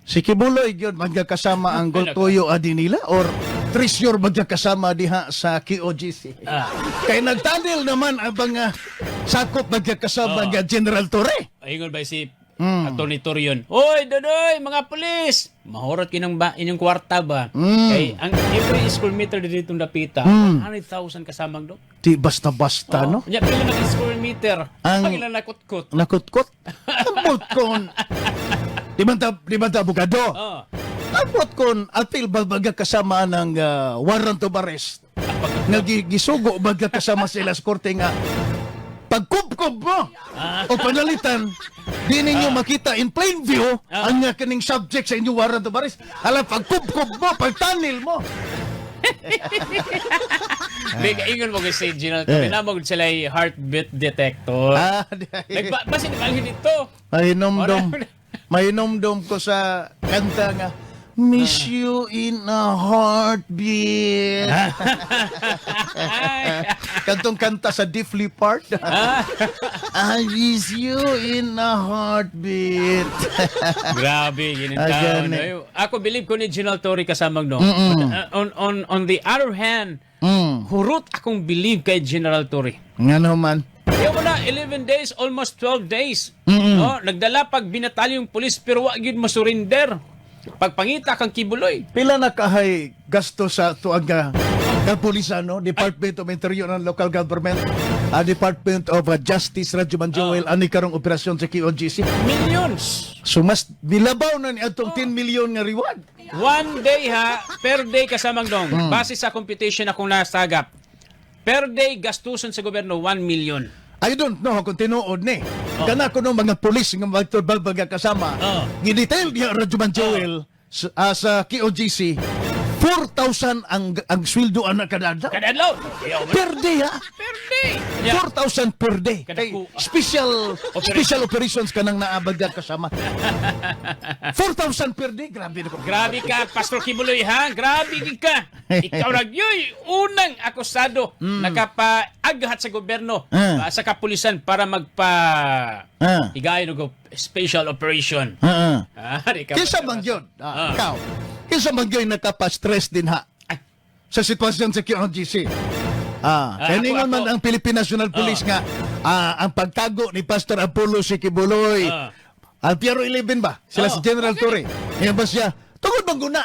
Si Quiboloy gyud magkasama ang Gultoyo adi nila or treasure magkasama diha sa KOJC? Kay nagtunnel naman ang mga sakop magkakasama nga General Torre. Ingon ba si Atty. Torion, "Oy, Dodoy, mga pulis! Mahurot kinang ba inyong kwarta ba?" Kay ang every square meter dito dapita, 100,000 kasamang do. Di basta-basta, no? Nya pila na ka square meter? Ang ilang nakutkot. Nakutkot. Ambot kon. Di man ta abogado. Ambot kon apil ba baga kasama ng warrant of arrest? Nga gisugo baga kasama sila sa korte nga pagkubkob mo o panalitan, di ninyo makita in plain view ang kaning subject sa inyong warrant of arrest. Hala, pagkubkob mo, pagtunnel mo. May kaingon mo si General Torre na mo sila ay heartbeat detector. Nagba basin balhin dito. Mahinomdom. Mahinomdom ko sa kanta nga "Miss You in a Heartbeat." Ay. Kantong kanta sa Def Leppard. "I miss you in a heartbeat." Grabe, yun ang Ah, tao, gani. no? Ako believe ko ni General Torre kasamang no. But, on the other hand, hurot akong believe kay General Torre. Nga naman. Yung mo na 11 days, almost 12 days. No, nagdala pag binatalyo yung pulis pero wa gyud mosurrender. Pagpangita kang Quiboloy. Pila na kahay gasto sa tuag nga kapulisan, no? Department of Interior and Local Government, Department of Justice, Radyo Joel, ani karong operasyon sa KOJC. Millions. So mas nilabaw na ni atong 10 million nga reward. One day ha, per day kasamang dong. Base sa computation akong nasagap. Per day gastuson sa gobyerno 1 million. I don't know kung tinuod ni. Kana kuno mga pulis nga magtubag kasama. Gidetail niya Radyo Joel sa KOJC, 4,000 ang sweldo ana kada adlaw. Kada adlaw. Iyaw mo na. Per day ha. Per day. Yeah. 4,000 per day. Kada Kay special special operations kanang naabag kasama. 4,000 per day. Grabe na ko. Grabe ka, Pastor Quiboloy, ha? Grabe gid ka. Ikaw ra gyuy unang akusado nakapaaghat sa gobyerno, sa kapulisan para magpa higayon og special operation. Ah, di ka Kinsa basta-basta. man gyud? Ikaw. Kinsa man gyud nakapa-stress din ha Ay. sa sitwasyon sa KOJC? Kaya ningon man ang Philippine National Police nga ang pagtago ni Pastor Apollo C. Quiboloy. Ang PRO 11 ba? Sila si General Torre. Ngayon ba siya? Tungod bang guna?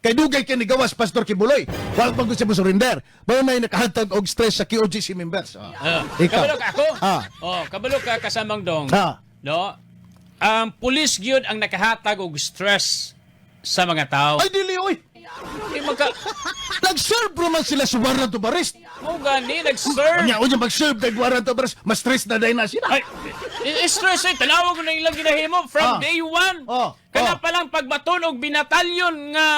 Kay dugay kay nigawas Pastor Quiboloy. Wala pang siya surrender. Mao na nakahatag og stress sa KOJC members. Ikaw. Kabalo ka ako? Oh, kabalo ka kasamang dong. No? Ang pulis gyud ang nakahatag og stress sa mga tao. Ay dili oy. Di magka Nag-serve man sila sa warrant of arrest. Mo gani nag-serve. Unya unya mag-serve kay warrant of arrest, mas stress na dahil na sila. Ay, stress ay tanawa ko na ilang ginahimo from day one. Kana pa lang pagbaton og binatalyon nga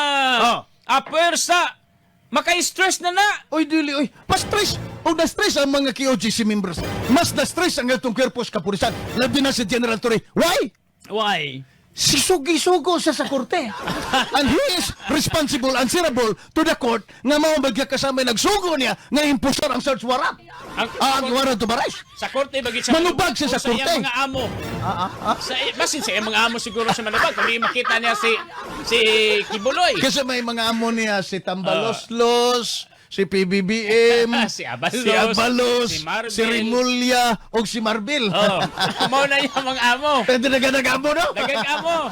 apersa maka-stress na na. Oy dili oy, mas stress o na-stress ang mga KOJC members. Mas na-stress ang atong cuerpos kapulisan. Labi na si General Torre. Why? Why? Sisugi-sugo siya sa korte. And he is responsible, answerable to the court nga mao magkakasama nagsugo niya nga impostor ang search warrant. Ang warrant of arrest. Sa korte bagit siya Manubag siya o sa korte. Sa iyang mga amo. Sa basin sa iyang mga amo siguro siya manubag kung di makita niya si si Quiboloy. Kasi may mga amo niya si Tambaloslos, si PBBM, Si Abalos, si Abalos, si Marbil. si Remulla, o si Marbil. Oh, mao na yung mga amo. Pwede na amo, no? Daghang amo.